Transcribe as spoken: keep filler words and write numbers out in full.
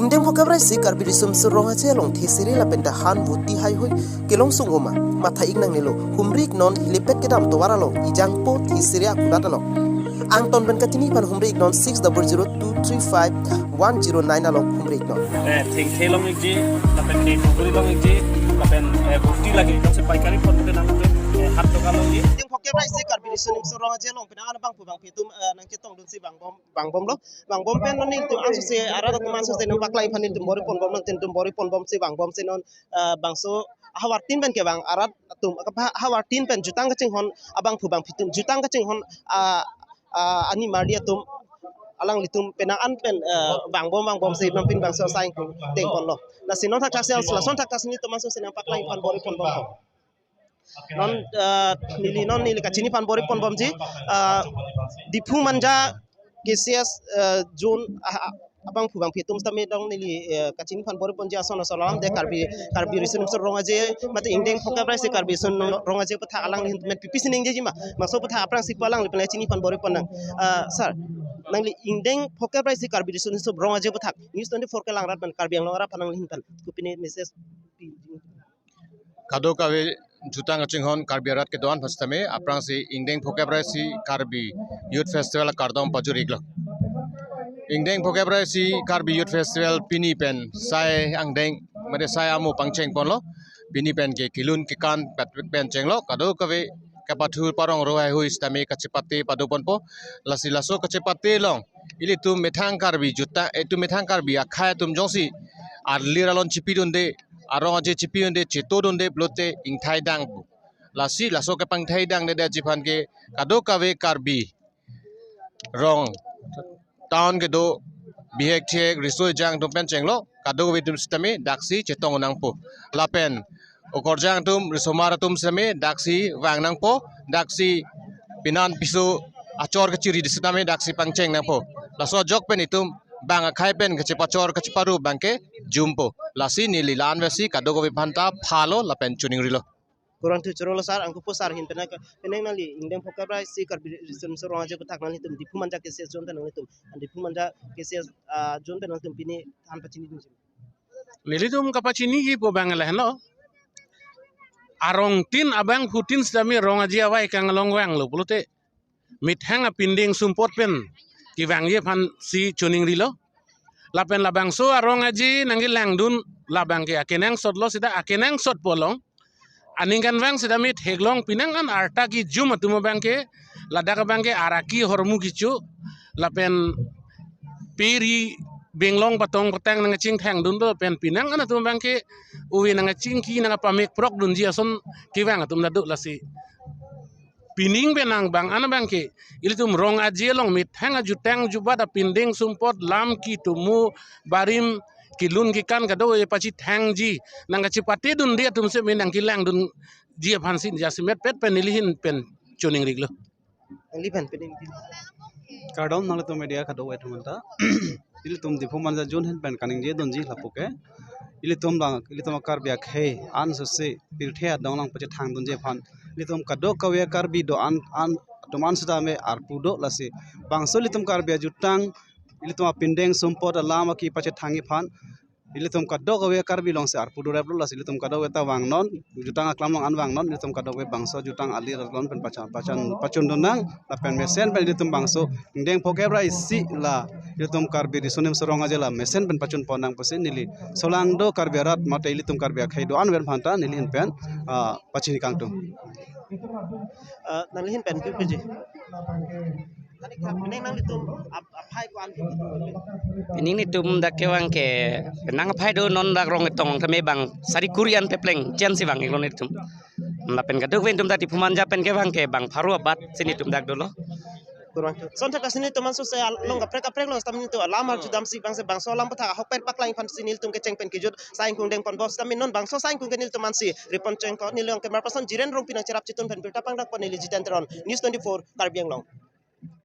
Ingdeng phokep ra isi Karbi Riso Nimso Rong Aje along thesere lapen ta han voti haihui kelong sung oma, matha ik nangnelo. Humri iknon helipad kedam tovar along, ejangpo thesere akulat along. Angton pen kachini aphan humri iknon six double zero two three five one zero nine along humri iknon. Eh, thengthe long ikji, lapen ke kukuri long ikji, lapen, eh, voti lagi, kose paikari phone ke nang ke, eh, hat toka long ikji. Ingdeng phokep ra isi Karbi Riso Nimso Rong Aje along penang an abangphu abangphi atum, eh, nangchetongdunsi vangbom, vangbomlo. Vangbom pen non nelitum ansose arat atum ansose nangpaklangji aphan nelitum bor-i ponbom, non nelitum bor-i ponbomsi vangbomsi non, eh, bangso ahavar tin pen kevang arat atum, akapa ahavar tin pen jutang kachinghon abangphu abangphi atum, jutang kachinghon, ah, ah, ani marli atum alanglitum penang an pen, eh, vangbom vangbomsi non pini bangso asai ingkung dengponlo. Lasi non thakthak si, lason thakthak si nelitum ansose nangpaklangji aphan bor-i ponbomlo. Non, eh, neli non neli kachini aphan bor-i ponbomji, eh, Diphu Manja K C S, eh, zone, ah, ah, abangphu abangphi atum sitame dong neli, eh, kachini aphan bor-i ponji ason ason alam de Karbi, Karbi Riso Nimso Rong Aje, mate ingdeng phokep ra isi Karbi Riso Nimso Rong Aje aputhak alangli ahin pen pipisi ningjeji ma, bangso aputhak aphrangsi pu alangli pen chini aphan bor-i ponnang. Ah, sir, nangli ingdeng phokep ra isi Karbi Riso Nimso Rong Aje aputhak News twenty-four kelang rat pen Karbi Anglong arat aphan nangli ahin pen kopine message pi? Kadokave jutang kachinghon Karbi arat kedo-an aphan sitame aphrangsi ingdeng phokep ra isi Karbi Youth Festival akardom pajir iklo. Ingdeng phokep ra isi Karbi Youth Festival pini pen sai angdeng, mate sai amo pangcheng ponlo. Pini pen ke kelun kekan pat pen chenglo, kadokave kapathur parong ro haihui sitame kachepate pado ponpo. Lasi laso kachepate along ilitum methang Karbi jutang, itum methang Karbi akhei atum jongsi arlir alon chipidunde, arong aje chipidunde, chetodunde pulote ingthai dangpo. Lasi laso kepangthai dangdedetji aphan ke kadokave Karbi rong, town kedo, bihek thihek, riso ejang atum pen chenglo, kadokave atum sitame daksi chetong nangpo. Lapen okorjang atum, risomar atum sitame daksi vang nangpo, daksi pinan piso achor kachiri di sitame daksi pangcheng nangpo. Laso ajok pen itum bang akhei pen kachepachor kacheparu abangke jumpo. Lasi neli la-an vesi kadokave aphanta phalo lapen choningrilo. Kurvangthu chorolo sir, angkupo sir ahin pen ke, penang nangli ingdeng phokep ra isi Karbi Riso Nimso Rong Aje aputhak nanglitum Diphu Manja K C S zone pen nanglitum, Diphu Manja K C S, ah, zone pen nanglitum pini than pachinidunji? Nelitum kapachiniji pu abang lahenlo. Arong tin abangphu tin sitame rong aje avai kanglong vanglo pulote methang apindeng sumpot pen kevangji aphansi choningrilo. Lapen labangso arong aje nangkelangdun labang ke akenangsotlo seta akenangsot pu along aningkanvang sitame theklong, penang an arta kejum atum abangke, ladak abangke araki hormu kecho, lapen peri benglong patong patang nangchingthangdunlo, pen penang an atum abangke ove nangchingki nangpamekprokdunji ason kevang atum ta do. Lasi pining penang bang an abangke ilitum rong aje along methang ajutang jubat apindeng sumpot lam ketomo barim kelun kekan kadokave pachethangji nangkachepatedunde atum sitame nangkelangdunji aphansi jasemet pet pen neli ahin pen choningrilo. Nangli pen pen neli. Kardom nanglitum media kadokave atum anta. Ilitum Diphu Manja zone ahin pen kaningjedunji lapu ke, ilitum bang, ilitum Karbi akhei ansose pirthe adong nangpachethangdunji aphan ilitum kadokave Karbi do-an an atum an sitame arpu do. Lasi bangso ilitum Karbi ajutang, ilitum apindeng sumpot alam aki pachethangji aphan ilitum kadokave Karbi alongsi arpu doreplo. Lasi ilitum kadokave ta vangnon, jutang aklam along an vangnon, ilitum kadokave bangso jutang alir alon pen pachan pachan pachundun nang, lapen mesen pen ilitum bangso ingdeng phokep ra isi la ilitum Karbi Riso Nimso Rong Aje la mesen pen pachun ponnang pusi neli solangdo Karbi arat mate ilitum Karbi akhei do-an aver aphanta neli ahin pen, ah, pachini kangtung. Ah, nangli ahin pen pi piji? Nangli ahin pen ap-, aphai ko-an pi? Pining nelitum dak kevang ke penang aphai do, non dak rong ketong tame bang sari kuri an pepleng chensi vang iklo nelitum. Lapen kadokave nelitum dak Diphu Manja pen kevang ke bang pharo abatsi nelitum dak dolo. Kurvangthu. Lason thakthak si nelitum ansose along kaprek kaprek along sitame nelitum alam arjudamsi bangse bangso alam aputhak ahokpet paklang aphansi nelitum kecheng pen kejut asai ingkung dengponpo sitame non bangso asai ingkung ke nelitum ansi report chengkok, neli along camera person Jiren Rongpi nangcherap chetun pen birta pangdakpon neli Jiten Teron, News twenty-four, Karbi Anglong.